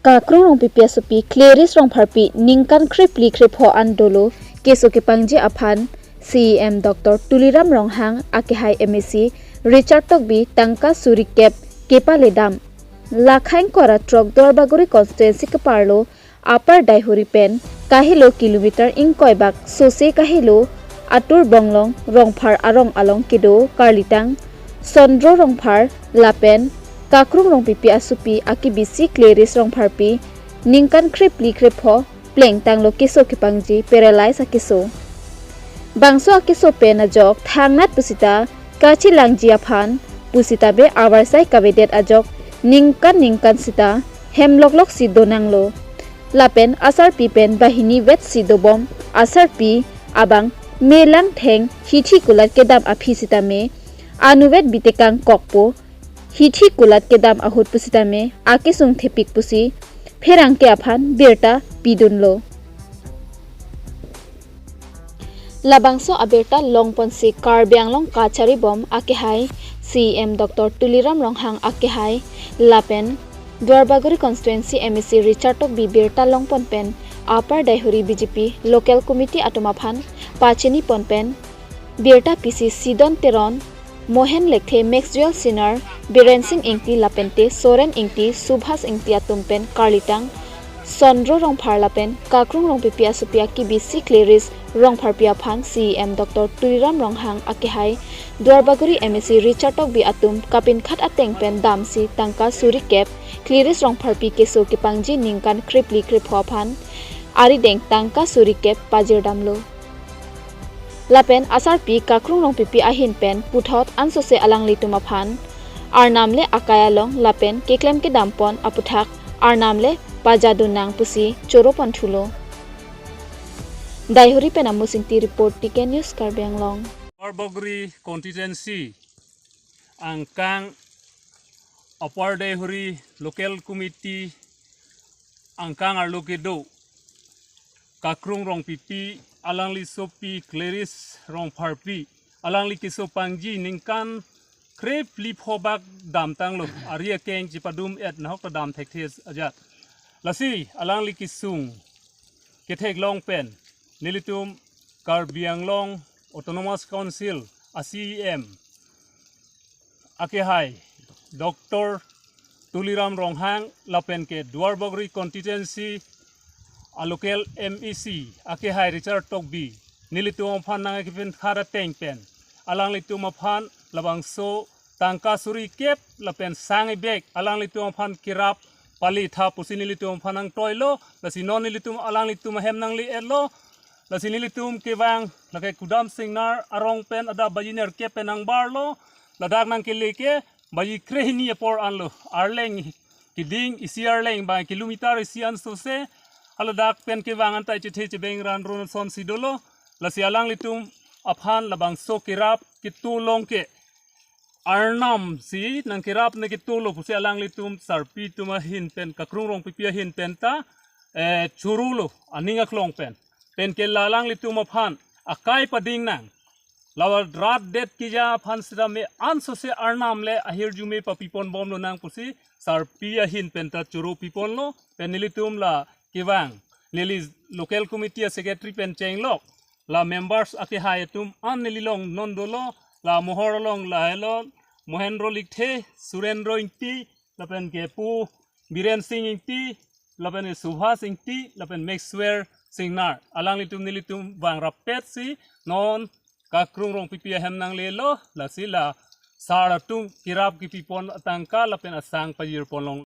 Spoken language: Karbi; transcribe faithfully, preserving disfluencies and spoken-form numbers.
Kakrung Rongpipi asopi Clarice Rongpharpi ningkan krephli krepho an dolo keso kepangji aphan C E M Doctor Tuliram Ronghang, akehai M A C Richard Tokbi tangka suri kep kepaledam. Lakha ingkoi ra throk Duarbagori constituency keparlo Upper Daihori pen kahelo kilometer ingkoi bak sose kahelo Atur Bonglong Rongphar arong along kedo karlitang Sondro Rongphar lapen Kakrung Rongpipi asopi akebisi Clarice Rongpharpi ningkan krephli krepho plengtanglo keso kepangji, paralyze akeso. Bangso akeso pen ajok thangnat pusita kachelangji aphan pusitame avarsai kavedet ajok ningkan ningkan sita hem loklok si donanglo. Lapen asarpi pen banghini vet si dobom asarpi abang melang theng hithi kulat kedam aphi sitame anuvet bitekang kokpo, hithi kulat kedam ahut pusitame akesung thepik pusi pherangke aphan birta pidunlo. Labangso abirta longponsi Karbi Anglong kachari bom akehai C E M Doctor Tuliram Ronghang, akehai lapen Duarbagori constituency M A C Richard Tokbi birta longpon pen Upper Daihori B J P local committee atum aphan pachini pon pen birta pisi Sidon Teron, Mohen Lekthe, Maxwell Sinar, Biren Singh Ingti lapente Soren Ingti, Subhas Ingti atum pen karlitang Sondro Rongphar lapen Kakrung Rongpipi asopi akebisi Clarice Rongpharpi aphan C E M Doctor Tuliram Ronghang, akehai Duarbagori M A C Richard Tokbi atum kapinkhat ateng pen damsi tangka suri kep Clarice Rongpharpi keso kepangji ningkan krephli krepho aphan arideng tangka suri kep pajirdamlo. Lapen asarpi Kakrung Rongpipi ahin pen puthot ansose alanglitum aphan Arnam le akai along lapen keklem kedampon aputhak Arnam le pajadun nang pusi choro ponthulo. Daihori pen Amus Ingti report, T K News Karbi Anglong. Duarbagori constituency angkang Upper Daihori local committee angkang arlo kedo Kakrung Rongpipi alangli asopi Clarice Rongpharpi alangli keso pangji ningkan krephli pho bak damtanglo, ari akeng chepadum et nahok ta dam thekthe ajat. Lasi alangli kesung ketheklong pen nelitum Karbi Anglong Autonomous Council a C E M akehai Doctor Tuliram Ronghang lapen ke Duarbagori constituency a local M A C akehai Richard Tokbi nelitum aphan nangkepinkhat ateng pen alanglitum aphan labangso tangka suri kep lapen sang ibek alanglitum aphan kerap pali tha pusi nelitum aphan nangtoilo. Lasi non nelitum alanglitum ahem nangle-etlo. Lasi nelitum kevang lake Kudam Singnar arong pen adap baji nerkep pen nangbarlo. Ladak nangkele ke baji krehini apor anlo. Arleng keding isi arleng ba kilometer isi ansose. Haladak pen kevang anta chethe chebeng ran run son si dolo. Lasi alanglitum aphan labangso kerap ketu along ke Arnam si nangkerap nangketolo pusi alanglitum sarpi atum ahin pen Kakrung Rongpipi ahin pen ta eh, chorolo aning aklong pen. Pen ke la alanglitum aphan akai pading nang. Lawa rat det keja aphan sitame ansose Arnam le ahirjume papipon bomlo nang pusi sarpi ahin pen ta choro piponlo. Pen nelitum la kevang neli local committee a secretary pen chenglok la members akehai atum an neli along non dolo, la Mohor along lahelo Mohendro Lekthe, Surendro Ingti, lapen ke pu Biren Singh Ingti, lapen ke Subhas Ingti, lapen Maxwell Singnar. Alanglitum nelitum vang rapet si non Kakrung Rongpipi ahem nanglelo, lasi la sar atum kerap kepipon atangka lapen asang pajirpon long.